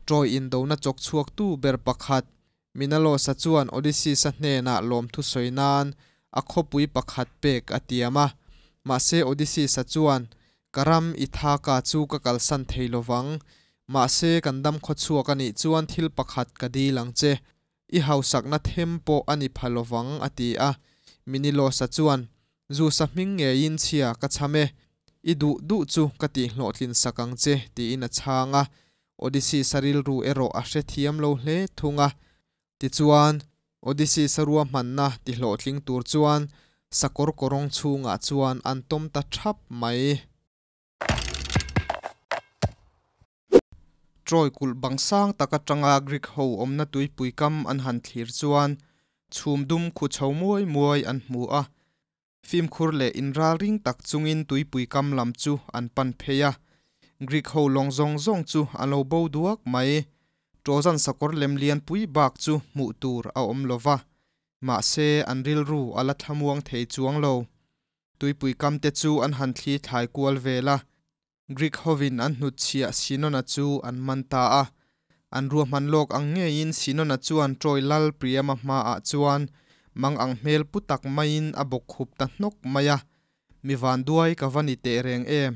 Troy indona chawk chhuaktu ber pakhat Menelaus-a chuan Odysseus-a hnenah lawmthu sawi nan a khawpui pakhat pek a tiam a. Mahse Odysseus-a chuan, Ka ram Ithaca chu ka kalsan thei lovang. Mahse kan dam khawchhuak a nih chuan thil pakhat ka dil ang che. I hausakna them pawh a ni pha lovang, a ti a. Menelaus-a chuan, Zeus-a hming ngeiin chhia ka chham e. I duh duh chu ka tihhlawhtlin sak ang che, tiin a chhang a. Odysseus-a rilru erawh a hrethiam lo hle thung a. Tichuan, Odysseus-a ruahmanna tihlawhtling tur chuan sakawr kawrawng chhungah chuan an tawm ta thap mai. Troy kulh bang sang tak atanga Greek ho awmna tuipui kam an han thlir chuan chhum dum khu chho muai muai an hmu a. Fimkhur leh inralring tak chungin tuipui kam lam chu an pan phei a. Greek ho lawng zawng zawng chu a lo bo duak mai. Trojan sakawr lem lianpui bak chu hmuh tur a awm lo va. Mahse, an rilru a la thlamuang thei chuang lo. Tuipui kam te chu an han thli thlai kual vel a. Greek hovin an hnutchhiah Sinona chu an man ta a. An ruahman lawk ang ngeiin Sinona chuan Troy lal Priama hmaah chuan mang ang hmel pu tak maiin a bawk khup ta hnawk mai a. Mi vanduai ka va ni teh reng em?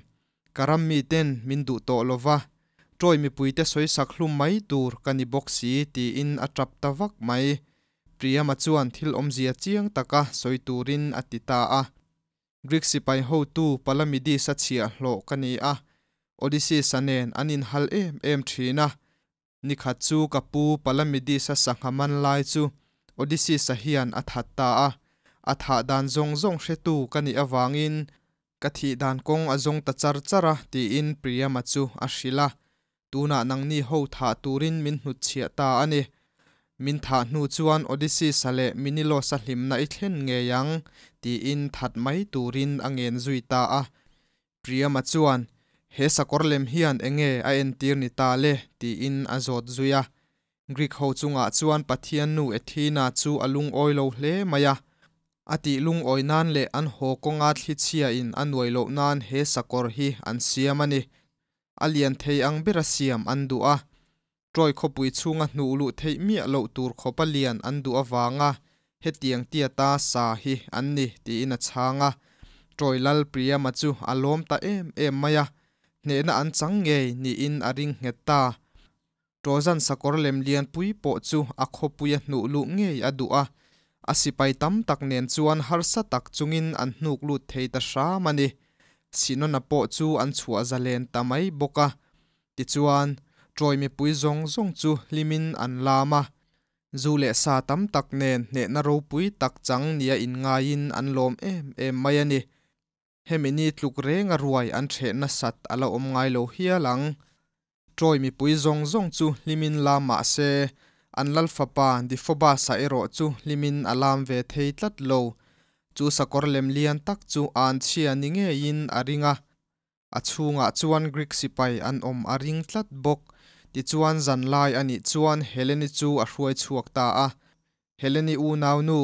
Ka ram miten min duh tawh lo va, Troy mipuite sawisak hlum mai tur ka ni bawk si tiin a tap ta vak mai. Priama chuan thil awmzia chiang taka sawi turin a ti ta a. Greek sipai hotu Palamidis-a chhiahhlawh ka ni a, Odysseus-a nen an inhal em em thin a. Nikhat chu ka pu Palamidis-a sangha man lai chu Odysseus-a hian a that ta a, a thah dan zawng zawng hretu ka nih avangin ka thih dan kawng a zawng ta char char a, tiin Priam-a chu a hrilh a. Tunah nangni ho thah turin min hnutchhiah ta a ni. Min thah hnu chuan Odysseus-a leh Minilos-a hlimna i thlen ngei ang, tiin that mai turin a ngen zui ta a. Priam-a chuan, He sakawr lem hian enge a entir ni ta le? tiin a zawt zui a. Greek ho chungah chuan Pathiannu Athena chu a lungawi lo hle mai a. A tih lungawi nan leh an haw kawnga thlichhiain a nuai loh nan he sakawr hi an siam a ni. A lian thei ang bera siam an duh a. Troy khawpui chhunga hnuh luh theih miah loh tur khawpa lian an duh avanga hetiang tiata sa hi an ni tiin a chhang a. Troy lal Priam-a chu a lawm ta em em mai a, hnehna an chang ngei niin a ring nghet ta. Trojan sakawr lem lianpui pawh chu a khawpuia hnuh luh ngei a duh a, a sipai tam tak nen chuan harsa tak chungin an hnuk lut thei ta hram a ni. Sinona pawh chu an chhuah zalen ta mai bawk a. Tichuan, Troy mipui zawng zawng chu hlimin an lam a. Zu leh sa tam tak nen hnehna ropui tak chang nia inngaiin an lawm em em mai a ni. Hemi ni tluk renga ruai an ṭheh nasat a la awm ngai lo hial ang. Troy mipui zawng zawng chu hlimin lam mah se, an lal fapa Deiphobus-a erawh chu hlimin a lam ve thei tlat lo. Chu sakawr lem lian tak chu an chhia ni ngeiin a ring a. A chhungah chuan Greek sipai an awm a ring tlat bawk. Tichuan zanlai a nih chuan Helene chu a hruai chhuak ta a. Helene-i unaunu,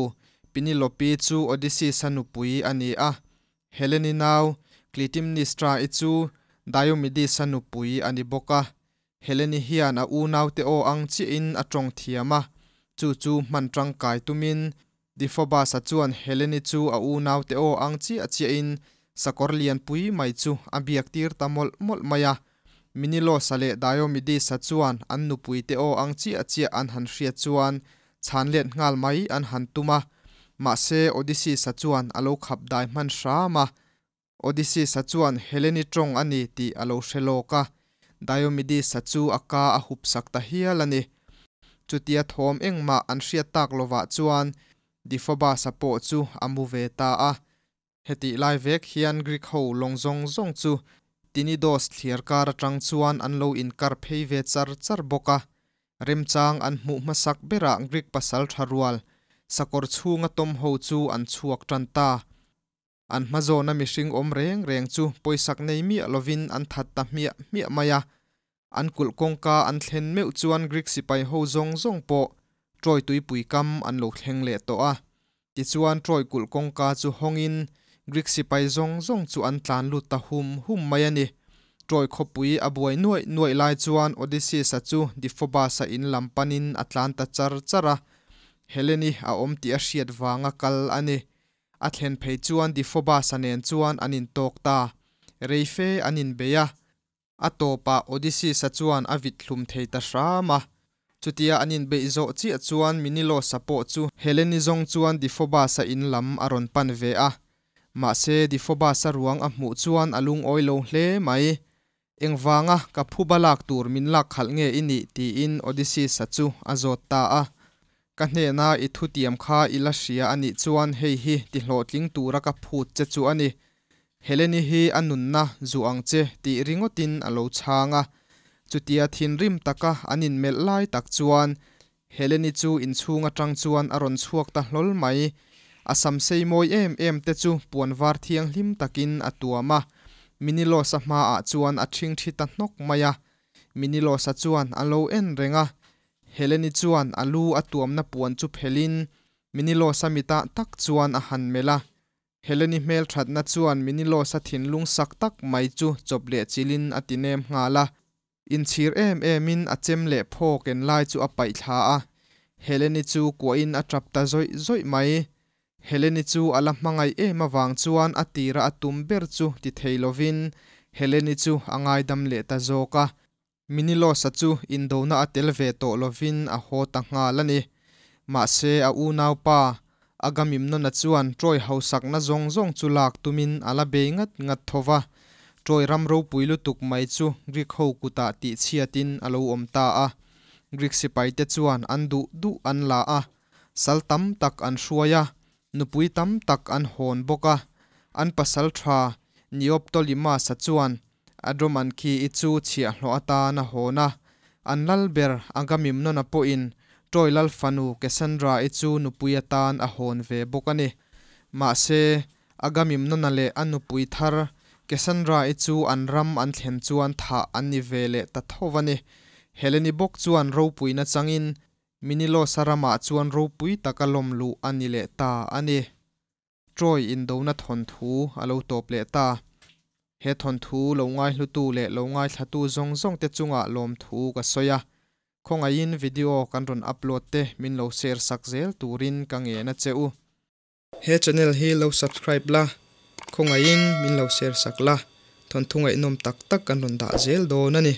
Penelope chu Odysseus-a nupui a ni a. Helene-i nau, Clytemnestra-i chu Diomedes-a nupui a ni bawk a. Helene-i hian a unaute aw ang chiahin a tawng thiam a, chu chu hman tangkai tumin Deiphobus-a chuan Helene-i chu a unaute aw ang chiah chiahin sakawr lianpui mai chu a biak tir ta mawlh mawlh mai a. Minilos-a leh Diomedes-a chuan an nupuite aw ang chiah chiah an han hriat chuan chhan let nghal mai an han tum a, mahse Odysseus-a chuan a lo khap dai hman hram a. Odysseus-a chuan Helene-i tawng a ni tih a lo hre lawk a, Diomedes-a chu a ka a hup sak ta hial a ni. Chutia thawm engmah an hriat tak lovah chuan Deiphobus-a pawh chu a mu ve ta a. Hetih lai vek hian Greek ho lawng zawng zawng chu Tinidos thliar kar atang chuan an lo inkar phei ve char char bawk a. Remchang an hmuh hmasak berah Greek pasal tha rual sakawr chhunga tawm ho chu an chhuak tan ta. An hmazawna mihring awm reng reng chu pawisak nei miah lovin an that ta hmiah hmiah mai a. An kulh kawngka an thlen meuh chuan Greek sipai ho zawng zawng pawh Troy tuipui kam an lo thleng leh tawh a. Tichuan Troy kulh kawngka chu hawngin Greek sipai zawng zawng chu an tlan lut ta hum hum mai a ni. Troy khawpui a buai nuaih nuaih lai chuan Odysseus-a chu Deiphobus-a in lam panin a tlan ta char char a. Helen-i a awm tih a hriat vanga kal a ni. A thlen phei chuan Deiphobus-a nen chuan an intawk ta. Rei fe an inbei a. A tawpah Odysseus-a chuan a vit hlum thei ta hram a. Chutia an inbeih zawh chiah chuan Minilos-a pawh chu Heleni zawng chuan Deiphobus-a in lam a rawn pan ve a. Mahse Deiphobus-a ruang a hmuh chuan a lungawi lo hle mai. Engvanga ka phuba lak tur min lak khalh nge i nih? tiin Odysseus-a chu a zawt ta a. Ka hnena i thutiam kha i la hria a nih chuan hei hi ti hlawhtling tura ka phut che chu a ni. Heleni hi a nunna zu ang che tih ringawtin a lo chhang a. Chutia thinrim taka an inmelh lai tak chuan Heleni chu inchhung atang chuan a rawn chhuak ta hlawl mai. A sam sei mawi em em te chu puan var thianghlim takin a tuam a. Minilosa hmaah chuan a ṭhingṭhi ta hnawk mai a. Minilosa chuan a lo en reng a. Heleni chuan a lu a tuamna puan chu phelhin Minilosa mitah tak chuan a han melh a. Heleni hmelthatna chuan Minilosa thinlung sak tak mai chu chawp leh chilhin a ti nem nghal a. Inchhir em emin a chem leh phaw ken lai chu a paih thla a. Heleni chu kuahin a tap ta zawih zawih mai. Heleni chu a la hmangaih em avang chuan a tira a tum ber chu ti thei lovin Heleni chu a ngaidam leh ta zawk a. Minilosa chu indona a tel ve tawh lovin a haw ta nghal a ni. Mahse a unaupa Agamemnona chuan Troy hausakna zawng zawng chu lak tumin a la bei ngat ngat tho va. Troy ram ropui lutuk mai chu Greek ho kutah tihchhiatin a lo awm ta a. Greek sipaite chuan an duh duh an la a, sal tam tak an hruai a, nupui tam tak an hawn bawk a. An pasal tha Neoptolemus-a chuan Adromanki-i chu chhiahhlawh atan a hawn a, an lal ber Agamemnon-a pawhin Troy lal fanu Cassandra-i chu nupui atan a hawn ve bawk a ni. Mahse, Agamemnon-a leh a nupui thar Cassandra-i chu an ram an thlen chuan thah an ni ve leh ta tho a ni. Heleni bawk chuan ropuina changin Minilosa ramah chuan ropui taka lawm luh a ni leh ta a ni. Troy indona thawnthu a lo tawp leh ta. He thawnthu lo ngaihlutu leh lo ngaithlatu zawng zawngte chungah lawmthu ka sawi a. Khawngaihin video kan rawn upload te min lo share sak zel turin ka ngen a che u. He channel hi lo subscribe la, khawngaihin min lo share sak la, thawnthu ngaihnawm tak tak kan rawn dah zel dawn a ni.